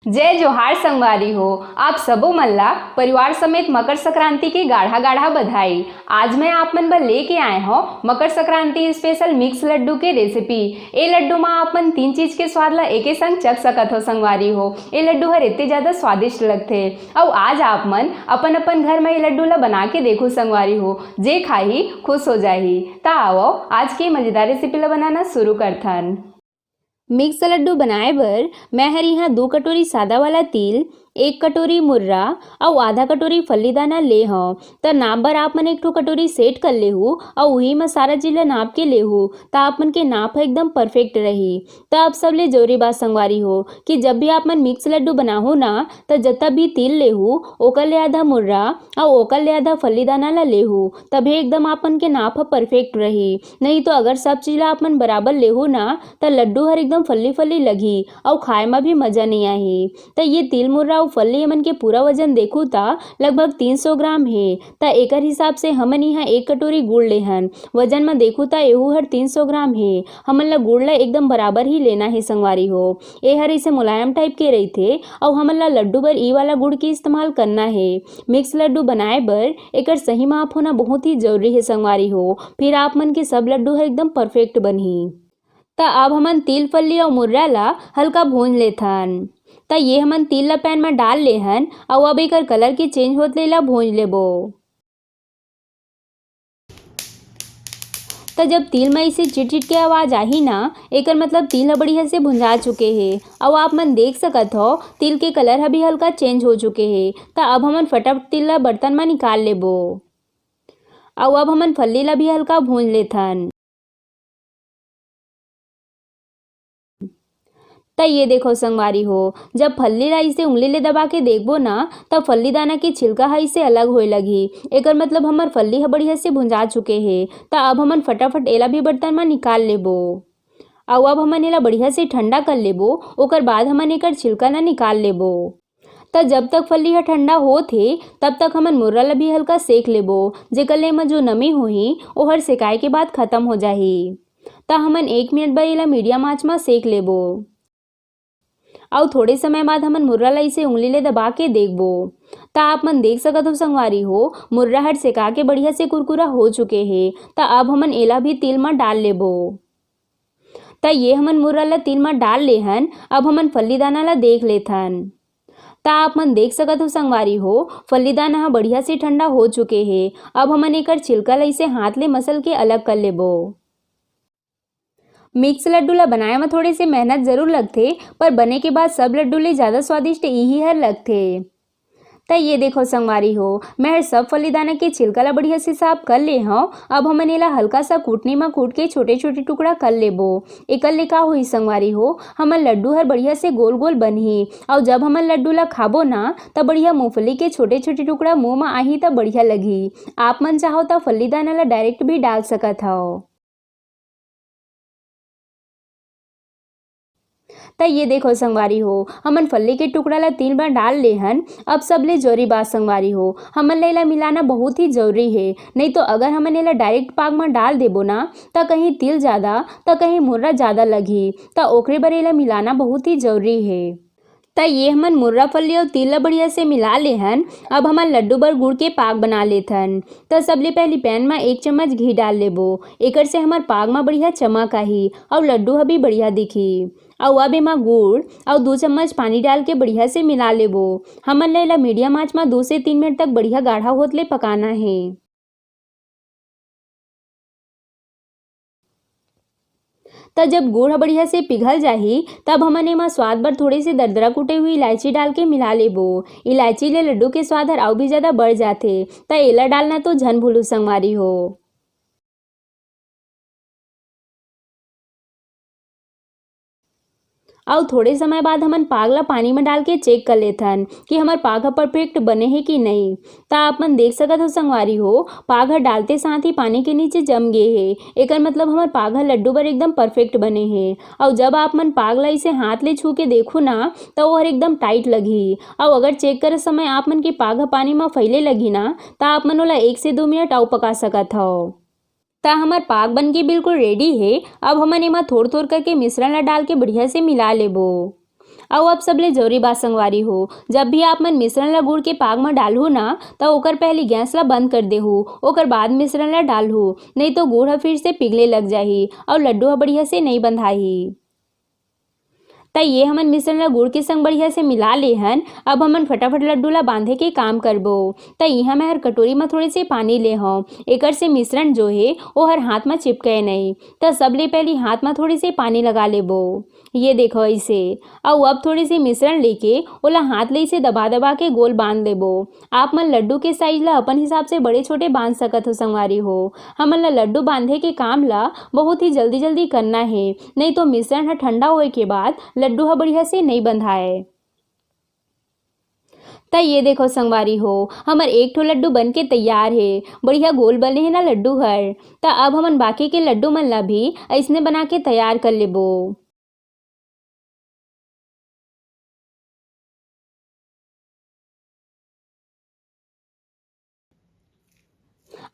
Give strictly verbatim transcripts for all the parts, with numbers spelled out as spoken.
जय जोहार संगवारी हो, आप सबो मन ला परिवार समेत मकर संक्रांति के गाढ़ा गाढ़ा बधाई। आज मैं आप मन बर लेके आए हौं मकर संक्रांति स्पेशल मिक्स लड्डू के रेसिपी। ए लड्डू म आप मन तीन चीज के स्वाद ला एके संग चख सकत हो संगवारी हो। ए लड्डू हर इतने ज्यादा स्वादिष्ट लगथे। अउ आज आप मन अपन अपन घर म ए लड्डू ला बना के देखो संगवारी हो, जे खाही खुश हो जाही। त आवो आज के मजेदार रेसिपी ला बनाना शुरू करथन। मिक्स लड्डू बनाए बर मैं हर इहाँ दू कटोरी सादा वाला तिल, एक कटोरी मुर्रा अउ आधा कटोरी फल्ली दाना ले हौं। त नाप बर आप मन एक ठो कटोरी सेट कर लेहू अउ उही म सारा चीज ल नाप के लेहू, त आप मन के नाप ह एकदम परफेक्ट रही। त अब सबले जरूरी बात संगवारी हो कि जब भी आप मन मिक्स लड्डू बनाहू ना, त जतना भी तिल लेहू, ओकर ले आधा मुर्रा अउ ओकर ले आधा फल्ली दाना ल लेहू, तभे एकदम आप मन के नाप ह परफेक्ट रही। नहीं तो अगर सब चीज ल आप मन बराबर लेहू ना, त लड्डू हर एकदम फल्ली फल्ली लगही अउ खाए म भी मजा नइ आही। त ये तिल, मुर्रा अउ फल्ली, एमन के पूरा वजन देखू त लगभग तीन सौ ग्राम हे। त एकर हिसाब से हमन इहाँ एक कटोरी गुड़ लेहन। वजन म देखू त एहू हर तीन सौ ग्राम हे। हमन ल गुड़ ल एकदम बराबर ही लेना हे संगवारी हो। ए हर इसे मुलायम टाइप के रहिथे अउ हमन ल लड्डू बर ई वाला गुड़ के इस्तेमाल करना हे। मिक्स लड्डू बनाए बर एकर सही माप होना बहुत ही जरूरी हे संगवारी हो, फिर आप मन के सब लड्डू हर एकदम परफेक्ट बनही। त अब हमन तिल, फल्ली अउ मुर्रा ला हल्का भूंज लेथन। त ये हमन तिल ला पैन म डाल लेहन अउ अब एकर कलर के चेंज होत ले ला भूंज लेबो। त जब तिल म इसे चिटचिट के आवाज आही ना, एकर मतलब तिल ह बढ़िया से भुंजा चुके हे। अउ आप मन देख सकत हो, तिल के कलर ह भी हल्का चेंज हो चुके हे। त अब हमन फटाफट तिल ला बर्तन म निकाल लेबो। अउ अब हमन फल्ली ला भी हल्का भूंज लेथन। त ये देखो संगवारी हो, जब फल्ली ला इसे उंगली ले दबा के देखबो ना, त फल्ली दाना के छिलका ह इसे अलग होए लगही। एकर मतलब हमर फल्ली ह बढ़िया से भुंजा चुके हे। त अब हमन फटाफट एला भी बर्तन म निकाल लेबो। अउ अब हमन एला बढ़िया से ठंडा कर लेबो, ओकर बाद हमन एकर छिलका ला निकाल लेबो। त जब तक फल्ली ह ठंडा होत हे, तब तक हमन मुर्रा ल भी हल्का सेक लेबो, जेकर ले एमा जो नमी होही, ओहर सेकाए के बाद खत्म हो जाही। त हमन एक मिनट बर एला मीडियम आंच म सेक लेबो। अउ थोड़े समय बाद हमन मुर्रा ल इसे उंगली ले दबा के देखबो। त आप मन देख सकत हो संगवारी हो, मुर्रा हर सेका के बढ़िया से कुरकुरा हो चुके हे। त अब हमन एला भी तिल म डाल लेबो। त ये हमन मुर्रा ल तिल म डाल लेहन। अब हमन फल्ली दाना ल देख लेथन। त आप मन देख सकत हो संगवारी हो, फल्ली दाना ह बढ़िया से ठंडा हो चुके हे। अब हमन एकर छिलका ल इसे हाथ ले मसल के अलग कर लेबो। मिक्स लड्डू ल बनाए म थोड़े से मेहनत जरूर लगथे, पर बने के बाद सब लड्डू ले ज्यादा स्वादिष्ट इही हर लगथे। त ये देखो संगवारी हो, मैं हर सब फल्ली दाना के छिलका ला बढ़िया से साफ कर ले हौं। अब हमन एला हल्का सा कूटनी म कूट के छोटे-छोटे टुकड़ा कर लेबो। एकर ले का होही संगवारी हो, हमर लड्डू हर बढ़िया से गोल-गोल बनही, अउ जब हमन लड्डू ला खाबो ना, त बढ़िया मूंगफली के छोटे-छोटे टुकड़ा मुंह म आही, त बढ़िया लगही। आप मन चाहो त फल्ली दाना ला डायरेक्ट भी डाल सकत हव। त ये देखो संगवारी हो, हमन फल्ली के टुकड़ा ला तिल म डाल ले हन। अब सबले जरूरी बात संगवारी हो, हमन ला एला मिलाना बहुत ही जरूरी हे, नहीं तो अगर हमन एला डायरेक्ट पाग म डाल देबो ना, त कहीं तिल ज्यादा, त कहीं मुर्रा ज्यादा लगही, त ओकरे बर एला मिलाना बहुत ही जरूरी हे। त ये हमन मुर्रा, फल्ली अउ तिल ला बढ़िया से मिला ले हन। अब हमन लड्डू बर गुड़ के पाक बना लेथन। त सबले पहली पैन म एक चम्मच घी डाल लेबो, एकर से हमर पाक म बढ़िया चमक आही अउ लड्डू ह भी बढ़िया दिखही। अउ अब एमा गुड़ अउ दू चम्मच पानी डाल के बढ़िया से मिला लेबो। हमन ला एला मीडियम आंच म दू से तीन मिनट तक बढ़िया गाढ़ा होत ले पकाना हे। त जब गुड़ ह बढ़िया से पिघल जाही, तब हमन एमा स्वाद बर थोड़े से दरदरा कूटे हुए इलायची डाल के मिला लेबो। इलायची ले लड्डू के स्वाद हर अउ भी ज्यादा बढ़ जाथे, त एला डालना तो झन भूलू संगवारी हो। अउ थोड़े समय बाद हमन पाग ला पानी म डाल के चेक कर लेथन कि हमर पाग ह परफेक्ट बने हे कि नई। त आप मन देख सकत हो संगवारी हो, पाग ह डालते साथ ही पानी के नीचे जम गे हे। एकर मतलब हमर पाग ह लड्डू बर एकदम परफेक्ट बने हे। अउ जब आप मन पाग ला इसे हाथ ले छू के देखू ना, त ओहर एकदम टाइट लगही। अउ अगर चेक करे समय आप मन के पाग ह पानी म फैले लगही ना, त आप मन ओला एक से दो मिनट अउ पका सकत हव। त हमर पाक बन के बिल्कुल रेडी हे। अब हमन एमा थोर-थोर करके मिश्रण ला डाल के बढ़िया से मिला लेबो। अउ अब सबले जरूरी बात संगवारी हो, जब भी आप मन मिश्रण ला गुड़ के पाग म डालहू ना, त ओकर पहली गैस ला बंद कर देहू, ओकर बाद मिश्रण ला डालहू, नहीं तो गुड़ ह फिर से पिघले लग जाही अउ लड्डू ह बढ़िया से नहीं बंधाही। त ये हमन मिश्रण ला गुड़ के संग बढ़िया से मिला ले हन। अब हमन फटाफट लड्डू ला बांधे के काम करबो। त इहाँ मैं हर कटोरी म थोड़े से पानी ले हौं, एकर से मिश्रण जो हे ओहर हाथ म चिपके नहीं। त सबले पहली हाथ म थोड़े से पानी लगा लेबो, ये देखो ऐसे। अउ अब थोड़े से मिश्रण लेके ओला हाथ ले से दबा दबा के गोल बांध लेबो। आप मन लड्डू के साइज ला अपन हिसाब से बड़े छोटे बांध सकत हो संगवारी हो। हमन ला लड्डू बांधे के काम ला बहुत ही जल्दी जल्दी करना हे, नहीं तो मिश्रण ह ठंडा होए के बाद लड्डू ह बढ़िया से नहीं बंधाए। त ये देखो संगवारी हो, हमर एक ठो लड्डू बन के तैयार हे। बढ़िया गोल बने हे ना लड्डू हर। त अब हमन बाकी के लड्डू मन ला भी अइसने बना के तैयार कर लेबो।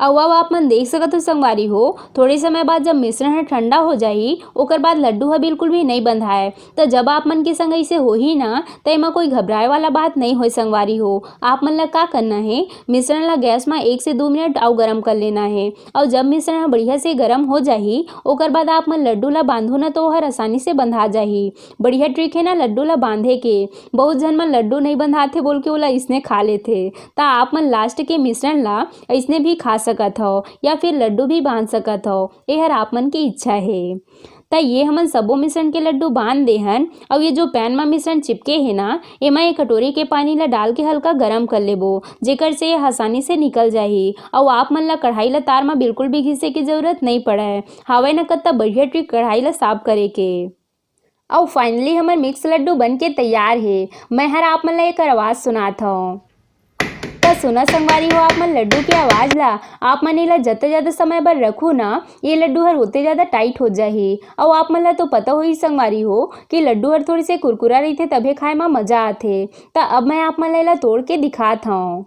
अउ अब आप मन देख सकत हो संगवारी हो, थोड़े समय बाद जब मिश्रण ह ठंडा हो जाही, ओकर बाद लड्डू ह बिल्कुल भी नइ बंधाय। त जब आप मन के संग अइसे होही ना, त एमा कोई घबराए वाला बात नइ होय संगवारी हो। आप मन ला का करना हे, मिश्रण ला गैस म एक से दू मिनट अउ गरम कर लेना हे। अउ जब मिश्रण ह बढ़िया से गरम हो जाही, ओकर बाद आप मन लड्डू ला बांधो ना, त ओहर आसानी से बंधा जाही। बढ़िया ट्रिक हे ना लड्डू ला बांधे के। बहुत झन मन लड्डू नइ बंधाथे बोल के ओला अइसने खा लेथे। त आप मन लास्ट के मिश्रण ला अइसने भी खा सकत हव या फिर लड्डू भी बांध सकत हव, एहर आप मन के इच्छा हे। त ये हमन सबो मिश्रण के लड्डू बांध दे हन। अउ ये जो पैन म मिश्रण चिपके हे ना, एमा एक कटोरी के पानी ला डाल के हल्का गरम कर लेबो, जेकर से ये आसानी से निकल जाही। अउ आप मन ला कढ़ाई ला तार म बिल्कुल भी घिसे के जरूरत नइ पड़य। हावय ना कत्ता बढ़िया ट्रिक कढ़ाई ला साफ करे के। अउ finally हमर मिक्स लड्डू बन के तैयार हे। मैं हर आप मन ला एकर आवाज सुनात हव। त सुना संगवारी हो, आप मन लड्डू के आवाज ला। आप मन एला जते ज्यादा समय बर रखू ना, ये लड्डू हर ओते ज्यादा टाइट हो जाही। अउ आप मन ला तो पता होही संगवारी हो कि लड्डू हर थोड़े से कुरकुरा रहिथे, तभे खाए म मजा आथे। त अब मैं आप मन ला एला तोड़ के दिखात हव।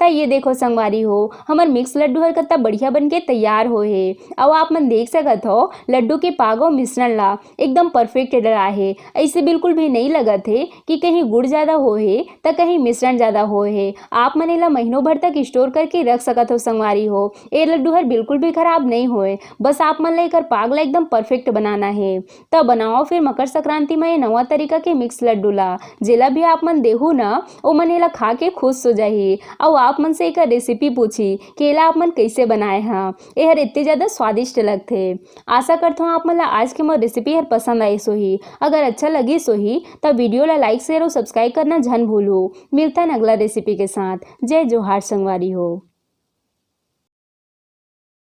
त ये देखो संगवारी हो, हमर मिक्स लड्डू हर कत्ता बढ़िया बन के तैयार होए हे। अउ आप मन देख सकत हो, लड्डू के पाग अउ मिश्रण ला एकदम परफेक्ट डला हे। अइसे बिल्कुल भी नइ लगत हे कि कहीं गुड़ ज्यादा होए हे, त कहीं मिश्रण ज्यादा होए हे। आप मन एला महीनों भर तक स्टोर करके रख सकत हो संगवारी हो। ए लड्डू हर बिल्कुल भी खराब नइ होए, बस आप मन ला एकर पाग ला एकदम परफेक्ट बनाना हे। त बनाओ फिर मकर संक्रांति म ये नवा तरीका के मिक्स लड्डू ला। जेला भी आप मन देहू ना, ओ मन एला खा के खुश हो जाही। अउ आप मन से एकर रेसिपी पूछी कि एला आप मन कइसे बनाए ह। एहर एत्ते ज्यादा स्वादिष्ट लगथे। आशा करथों आप मन ला आज के मोर रेसिपी हर पसंद आइस होही। अगर अच्छा लगिस होही, त वीडियो ला लाइक, शेयर अउ सब्सक्राइब करना झन भूलहू। मिलथन अगला रेसिपी के साथ। जय जोहार संगवारी हो।